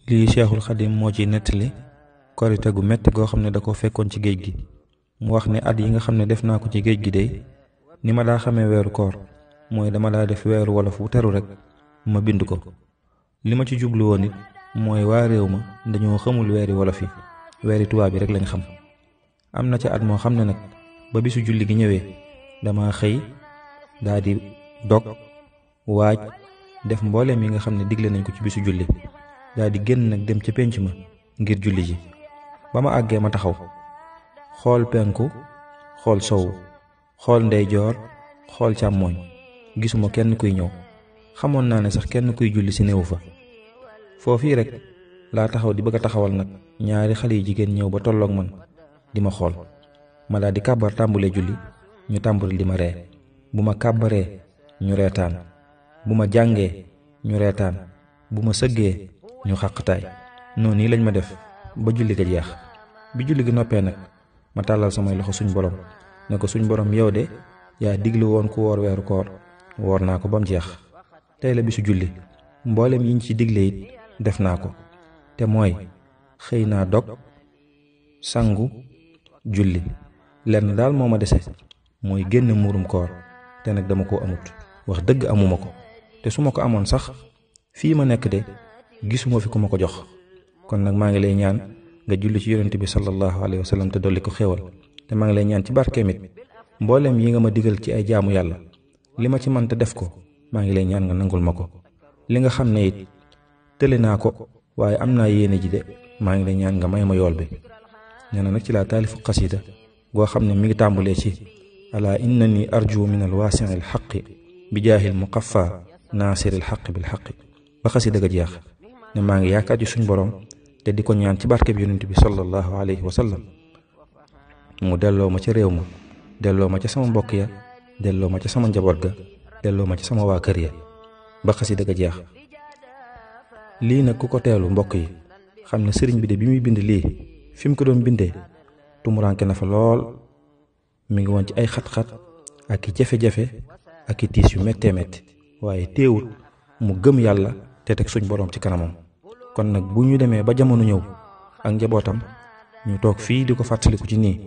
lii Cheikhul Khadim moo ci nettali korite gu metti goo xam ne da ko fekkoon ci géej gi. mu wax ne at yi nga xam ne def naa ko ci géej gi day ni ma daa xamee weeru koor mooy dama daa def weeru wolof wu teru rek ma bind ko. li ma ci jublu woon it mooy waa réew ma dañoo xamul weeri wolof yi weeri tubaab bi rek lañ xam. am na ca at moo xam ne nag ba bisu julli gi ñëwee dama xëy daa di dog waaj def mbooleem yi nga xam ne digle nañ ko ci bisu julli daa di génn nag dem ca pénc ma ngir julli ji. ba ma àggee ma taxaw xool penku xool sowu xool ndeyjoor xool càmmooñ gisuma kenn kuy ñëw. xamoon naa ne sax kenn kuy julli si néewu fa. foofii rek laa taxaw di bëgg a taxawal nag ñaari xale yu jigéen ñëw ba tolloog man di ma xool. ma daal di kàbbar tàmbulee julli ñu tàmbali di ma ree. bu ma kàbbaree ñu reetaan bu ma jàngee ñu reetaan bu ma sëggee ñu xàqtaay. noonu yi lañ ma def ba julli ga jeex. bi julli gi noppee nag ma tàllal samay loxo suñ borom ne ko suñ borom yow de yaa diglu woon ku woor weeru koor woor naa ko ba mu jeex. tey la bisu julli mboolem yiñ ci digle it def naa ko te mooy xëy naa dog sangu julli. lenn daal moo ma dese mooy génn muurum koor te nag dama ko amut. wax dëgg amuma ko te su ma ko amoon sax fii ma nekk de gisuma fi ku ma ko jox. kon nag maa ngi lay ñaan nga julli ci yonent bi sallallahu alayhi wa sallam te dolli ko xéewal. te maa ngi lay ñaan ci barkeem it mboolem yi nga ma digal ci ay jaamu yàlla li ma ci mën te def ko maa ngi lay ñaan nga nangul ma ko. li nga xam ne it tële naa ko waaye am naa yéene ji de maa ngi lay ñaan nga may ma yool bi. nee na nag ci laa taalifu xasida goo xam ne mi ngi tàmbulee ci ala innani arju min alwaasi'i alxaqi bi jaahil muqaffa naasiril xaqi bil xaqi ba xasida ga jeex. ne maa ngi yaakaar ci suñ borom te di ko ñaan ci barke bi yonent bi sallallahu alayhi wa sallam mu delloo ma ca réew ma delloo ma ca sama mbokk ya delloo ma ca sama njaboot ga delloo ma ca sama waa kër ya ba xasida ga jeex. lii nag ku ko teelu mbokk yi xam ne sëriñ bi de bi muy bind lii fi mu ko doon bindee tumuraanke na fa lool. mi ngi woon ci ay xat-xat ak i jafe-jafe ak i tiis yu méttee métti waaye teewul mu gëm yàlla te teg suñ boroom ci kanamam. kon nag bu ñu demee ba jamono ñëw ak njabootam ñu toog fii di ko fàttaliku ci nii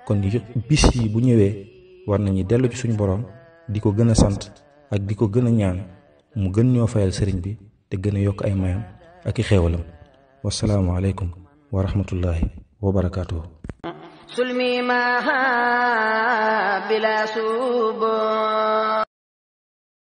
kon bis yi bu ñëwee war nañu dellu ci suñu boroom di ko gën a sant ak di ko gën a ñaan mu gën ñoo fayal sëriñ bi te gën a yokk ay mayam ak i xéewalam. wasalaamu aleykum wa rahmatullahi wa barakaatuhu. sulmi ma bila subo